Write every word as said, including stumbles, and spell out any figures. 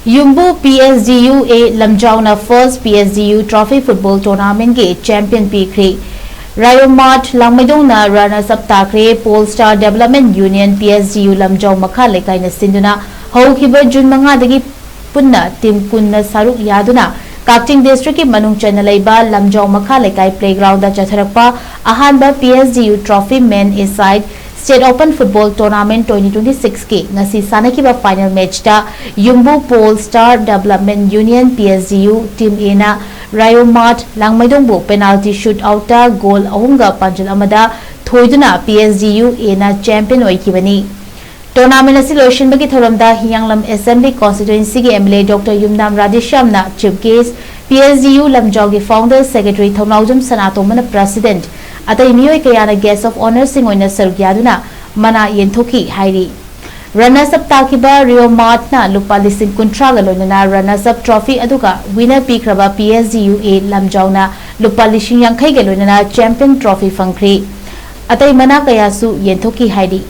ꯌꯨꯝꯕꯨ P S D U A ꯂꯝꯖꯥꯎꯅ first P S D U Trophy Football Tournamentꯀꯤ champion ꯄꯤꯈ꯭ꯔꯦ꯫ Rayomart ꯂꯥꯡꯃꯩꯗꯣꯡꯅ runners up ꯇꯥꯈ꯭ꯔꯦ꯫ Polestar Development Union P S D U ꯂꯝꯖꯥꯎ ꯃꯈꯥ ꯂꯩꯀꯥꯏꯅ ꯁꯤꯟꯗꯨꯅ ꯍꯧꯈꯤꯕ June ꯃꯉꯥꯗꯒꯤ ꯄꯨꯟꯅ team ꯀꯨꯟꯅ ꯁꯔꯨꯛ ꯌꯥꯗꯨꯅ ꯀꯛꯆꯤꯡ districtꯀꯤ ꯃꯅꯨꯡ ꯆꯟꯅ ꯂꯩꯕ ꯂꯝꯖꯥꯎ ꯃꯈꯥ ꯂꯩꯀꯥꯏ playgroundꯗ ꯆꯠꯊꯔꯛꯄ ꯑꯍꯥꯟꯕ P S D U Trophy Men A-side State Open Football Tournament twenty twenty-sixꯀꯤ ꯉꯁꯤ ꯁꯥꯟꯅꯈꯤꯕ final matchꯇ ꯌꯨꯝꯕꯨ Polestar Development Union P S D U team Aꯅ Rayomart ꯂꯥꯡꯃꯩꯗꯣꯡꯕꯨ penalty shootoutꯇ goal ꯑꯍꯨꯝꯒ ꯄꯥꯟꯖꯜ ꯑꯃꯗ ꯊꯣꯏꯗꯨꯅ P S D U Aꯅ champion ꯑꯣꯏꯈꯤꯕꯅꯤ꯫ Tournament ꯑꯁꯤ ꯂꯣꯏꯁꯤꯟꯕꯒꯤ ꯊꯧꯔꯝꯗ ꯍꯤꯌꯥꯡꯂꯝ Assembly Constituencyꯒꯤ M L A Doctor Yumnam ꯔꯥꯙꯦꯁ꯭ꯌꯥꯝꯅ chief guest, P S D U ꯂꯝꯖꯥꯎꯒꯤ founder secretary Thounaojam ꯁꯅꯥꯇꯣꯝꯕꯅ president, ꯑꯇꯩ ꯃꯤꯑꯣꯏ ꯀꯌꯥꯅ guest of honourꯁꯤꯡ ꯑꯣꯏꯅ ꯁꯔꯨꯛ ꯌꯥꯗꯨꯅ ꯃꯅꯥ ꯌꯦꯟꯊꯣꯛꯈꯤ ꯍꯥꯏꯔꯤ꯫ Runners up ꯇꯥꯈꯤꯕ Rayomart ꯅ ꯂꯨꯄꯥ ꯂꯤꯁꯤꯡ ꯀꯨꯟꯊ꯭ꯔꯥꯒ ꯂꯣꯏꯅꯅ runners up trophy ꯑꯗꯨꯒ winner ꯄꯤꯈ꯭ꯔꯕ P S D U A ꯂꯝꯖꯥꯎꯅ ꯂꯨꯄꯥ ꯂꯤꯁꯤꯡ ꯌꯥꯡꯈꯩꯒ ꯂꯣꯏꯅꯅ champion trophy ꯐꯪꯈ꯭ꯔꯤ꯫ ꯑꯇꯩ ꯃꯅꯥ ꯀꯌꯥꯁꯨ ꯌꯦꯟꯊꯣꯛꯈꯤ ꯍꯥꯏꯔꯤ꯫